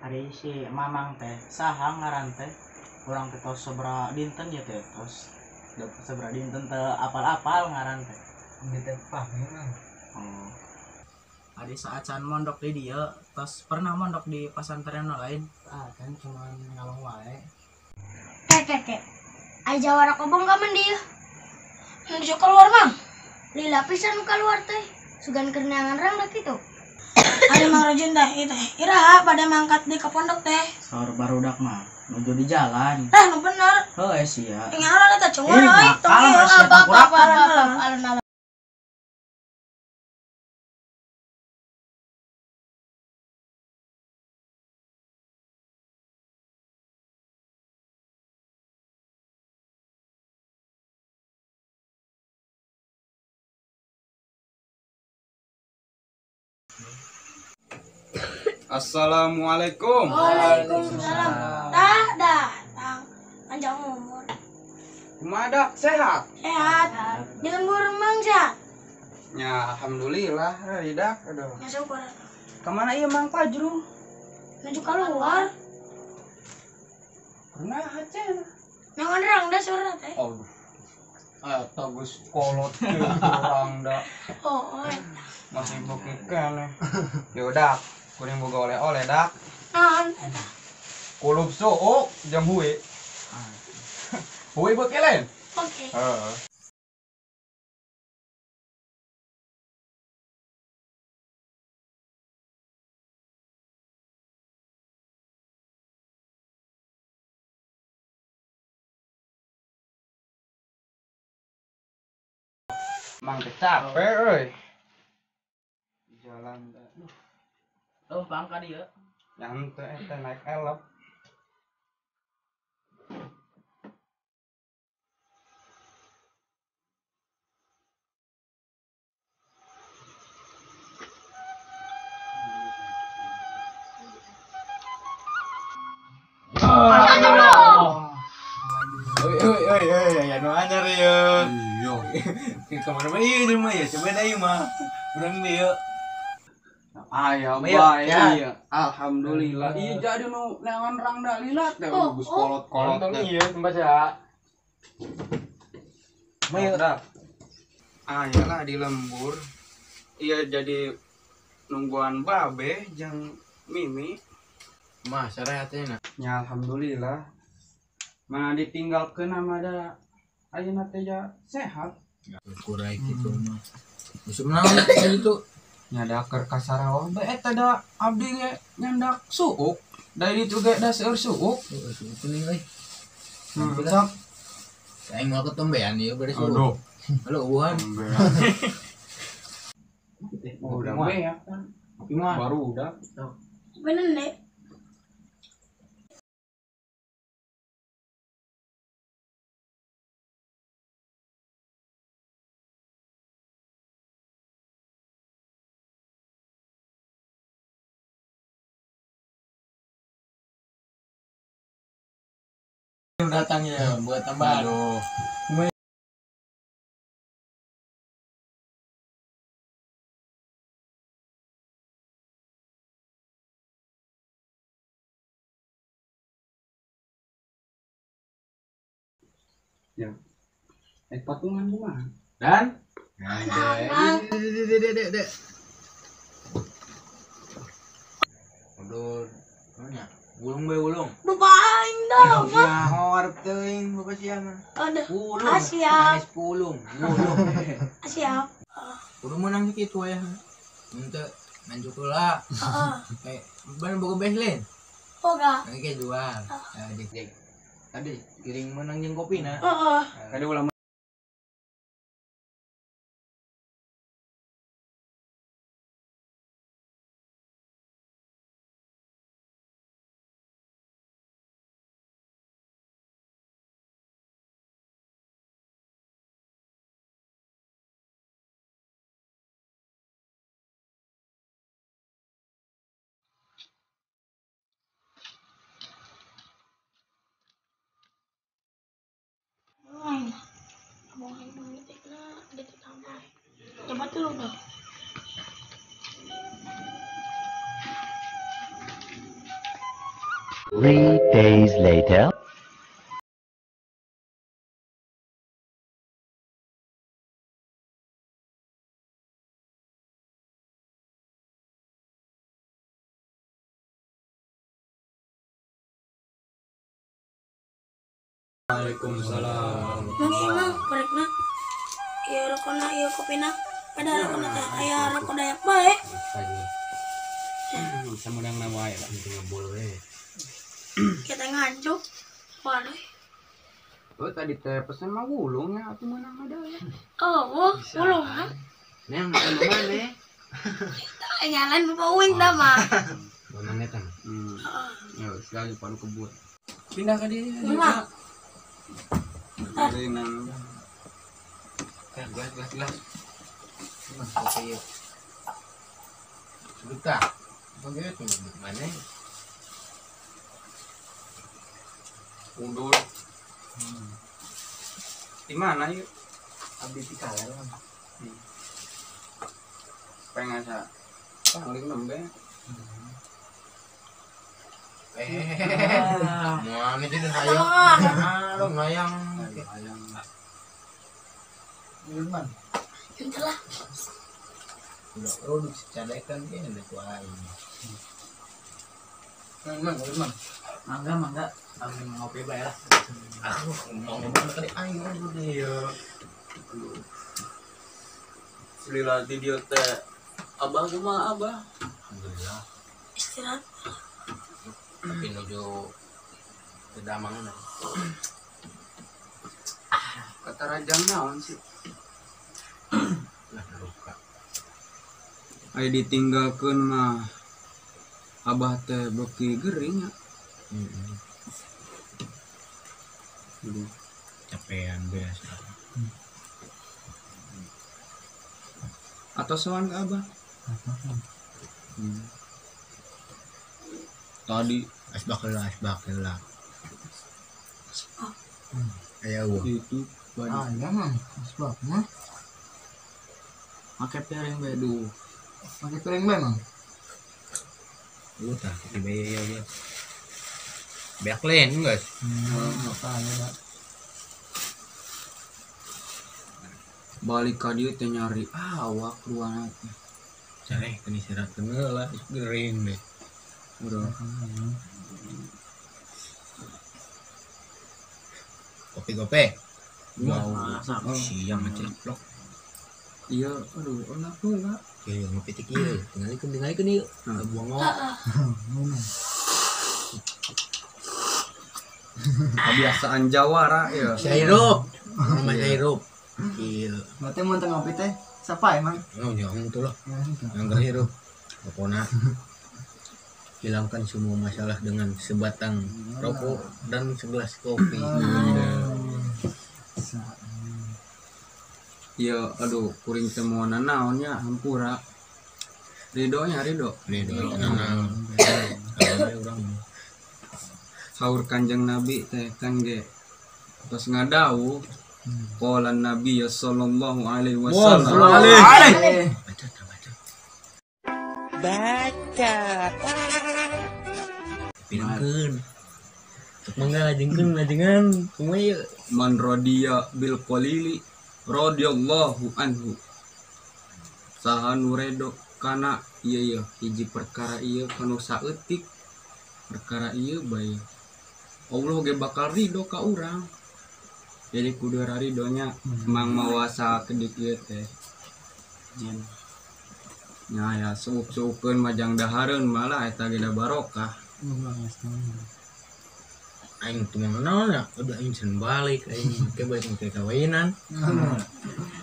Ari si Mamang teh saha ngaran teh? Urang teh tos sabaraha dinten ya teh tos sabaraha dinten teu apal-apal ngaran teh. Abdi teh pahmi Mang. Oh. Ari saacan mondok di dieu tos pernah mondok di pasantren nu lain? Ah, kan cuman ngalong wae. Kek. Ai jawara kobong ka mandi ieu. Nuju keluar Mang. Lila pisan nu keluar teh. Sugan keur neangan rangda kitu. Ari Mang Rajin teh ieu teh. Iraha pada mangkat di ka pondok teh. Saur barudak mah nuju di jalan. Tah nu bener. Heuh sia. Ngaran eta cungur euy. Tong ieu apa alon-alon. Assalamualaikum. Waalaikumsalam. Dah datang. Panjang umur. Kumaha dak sehat? Sehat. Di lembur Mang sehat? Ya alhamdulillah dak. Aduh. Ya syukur. Kemana ieu Mang Fajrul? Nuju keluar. Pernah cenah. Nangan rangda suara teh. Aduh. Eta geus kolot rangda. Oh, masih beuki keneh. Ya udah. Kuring boga oleh-oleh dak. Naon eta? Kulub suuk jam hui. Hui beuki lain? Oke. Heeh. Mang teh capek euy. Jalan teh. Leumpang ka dieu. Nyantai eta naik elop. Oi oi oi oi aya nu anyar ieu. Iya. Ka mana mah ieu mah ya coba da ieu mah. Urang dieu. Aya bae iya. Alhamdulillah. Iya jadi nu neangan rangda lila teh geus kolot-kolot teh. Iya tempat ya. Mah dak. Aya lah di lembur. Iya jadi nungguan babe jeung Mimi. Mah sarehat na. Ya alhamdulillah. Mana ditinggalkeun sama da ayeuna teh ja sehat. Kurai kitu mah. Musim naon itu? Nyadak keur ka Sarawak bae eta da abdi ge nyandak suuk. Da ditu ge da seueur suuk. Heeh, suuk kuning euy. Sok. Aing moal ketombean ieu bade suuk. Aduh. Halo ubuhan. Udah beak kan. Baru udah. Bener deh. Datang ya buat tambahan. Aduh. Ya. Patungan kumaha? Dan dek. Aduh, nya. Gulung bae gulung. Bapak aing dah, Pak. Ya, hareup teuing bapak sia mah. Aduh. Gulung. Siap. Manis pulung, gulung. Siap. Kudu meunang kitu aya. Henteu nganjuk heula. Heeh. Eh, ban boga baseline. Boga. Engke jual. Nah, jek. Tadi giring menang jeung kopi na. Heeh. Tadi ulah Coba dulu dong. 3 days later. Waalaikumsalam. Mang imang korekna. Ieu rokona ieu kopina. Pada rokona teh aya rokok Dayak bae. Samudangna wae lah penting ngebul we. Kita ngajuk. Waduh. Oh tadi teh pesen mah wulung ya atuh meunang ada ya. Oh, wulung mah. Neng makan mana? Nyalan bapak uing dah mah. Mana teh? Ya sekali padu kebun. Pindah ke dia. Mah. Dari nang. Gelas gelas gelas. Kopi yuk. Sudah. Bagaimana tuh mana? Mundur. Di mana yuk? Abdi di kaler mah. Pengen asa paling nembe. Mana itu hayang? Halo ngayang. Hayang. Gimana? Itulah. Udah produk cadekan ini ada kuai. Gimana? Mangga, kami ngopi bae lah. Aku mau ngomong tadi aing udah ya. Lila di dia teh abah kumaha abah? Alhamdulillah. Istirahat. Tapi nuju ke damangan. Kata rajang naon sih? Lah luka. Aya ditinggalkeun mah abah teh beuki gering ya. Aduh, capean biasa. Atau soan ke abah? Tadi asbak heula. Aya eueuh. Itu ah, iya mah, asbak mah. Make piring bae duh. Make piring bae mah. Lu tah kopi bae ya ya. Beak lain guys. Balik ka dieu teh nyari awak ruana teh. Careh keun istirahat heula gering deh. Udah. Kopi-kopi. Wow, siang aja blok. Iya, aduh, enak heula. Iya, ngopi teh kieu, tingalikeun ieu. Buang awak. Kebiasaan jawara ya. Sirup. Nama sirup. Iya. Berarti mun teu ngopi teh sapa emang? Oh, jangan tuh lah. Yang hirup. Pokona hilangkan semua masalah dengan sebatang rokok dan segelas kopi. Iya, aduh, kuring teh moal nanaon nya hampura. Ridho nya ridho. Ridho nanaon. Urang saur Kanjeng Nabi teh kan ge tos ngadawuh qala Nabi sallallahu alaihi wasallam. Baca. Pirangkeun. Mangga lajengkeun lajengan kumaha ieu? Man radiya bil qalili radhiyallahu anhu. Saha nu redo kana ieu ieu hiji perkara ieu kanu saeutik perkara ieu bae. Allah ge bakal ridho ka urang. Jadi kudu ridonya mang mawa sakedik ieu teh. Jin. Nya ya suuk-suukeun majang dahareun malah eta ge da barokah. Aing teu naon ya, udah aing can balik aing ke balik ke kawinan.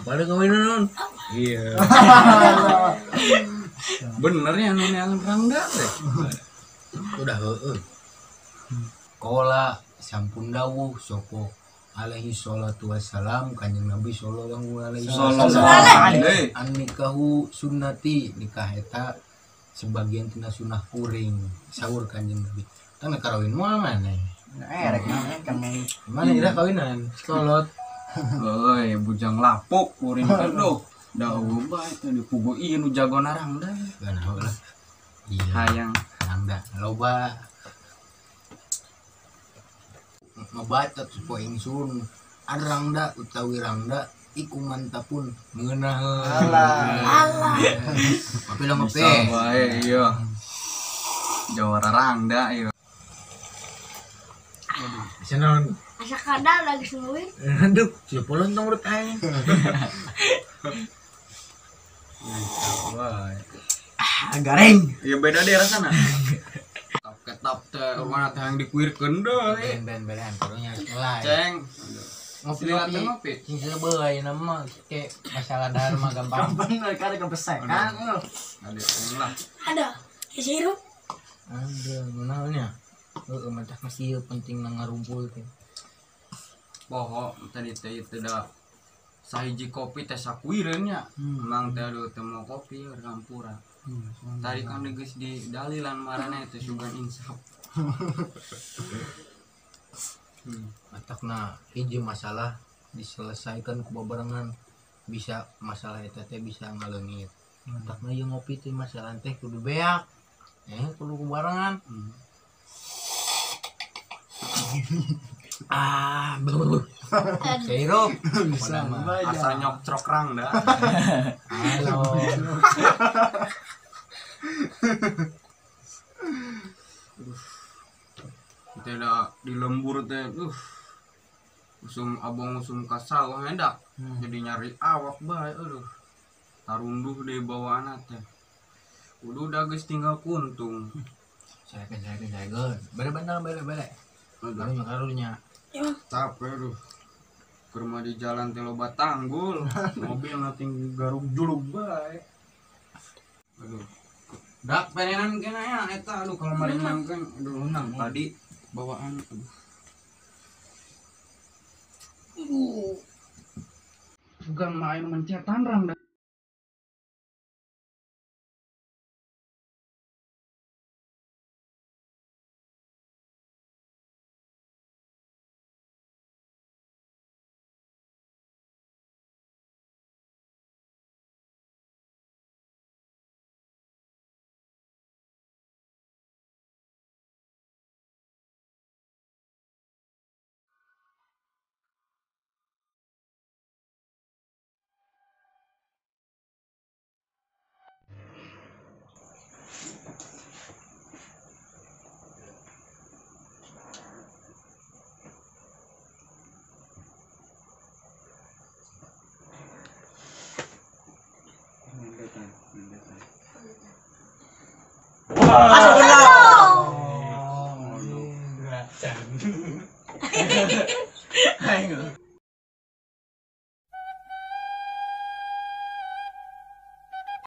Balik kawinan naon? Iya. Bener ya nu neangan rangda teh. Udah heueuh. Kola sampun dawuh sapa alaihi salatu wassalam kanjeng Nabi sallallahu alaihi wasallam. An nikahu sunnati, nikah eta sebagian tina sunah kuring saur kanjeng Nabi. Tah karawin moal maneh. Rek naon kami. Mana ira kawinan? Sekolot. Euy, bujang lapuk kuring teh duh. Da eueuh bae teh dipugu ieu nu jago narangda. Ganaho lah. Iya. Hayang Rangda loba. Mabaca sapa ingsun arangda utawi rangda iku mantapun ngeunah. Alah. Ngopi lah ngopi. Bisa bae iya. Jawara rangda iya. Bisa naon? Asa kadal lagi sungguh. Aduh, siapa lontong urut aing. Wah. Ah, garing. Ya beda deh rasana. Ketap teh urang teh yang dikuirkeun deui. Ben-ben karunya mulai. Ceng. Ngopi ngopi. Sing seubeuh ayeuna mah ke masalah dahar mah gampang. Bener kada kebesekan. Ada lah. Ada. Sirup. Ada naonnya? Heeh, mantap masih penting ngarumpul teh. Poho tadi teh teh da sahiji kopi teh sakuireun nya. Mang teh aduh teu mau kopi hampura. Tadi kan geus di dalilan marana teh sugan insaf. Matakna hiji masalah diselesaikan ku babarengan bisa masalah eta teh bisa ngaleungit. Matakna ieu ngopi teh masalah teh kudu beak. Kudu ku barengan. Ah, blablabla. Sirup. Bisa asa nyokcrok rangda. Halo. Teh da di lembur teh usum abong usum ka sawah hendak. Jadi nyari awak bae aduh. Tarunduh deui bawaanna teh. Kudu da geus tinggal kuntung. Saekeun. Bere bere. Karunya karunya. Capek aduh. Keur mah di jalan teh loba tanggul, mobil na tinggal garuk julug bae. Aduh. Dak penenan kena ya eta aduh kalau mari nangkeun aduh nang tadi bawaan aduh. Aduh. Bukan main mencetan rang. Ayo.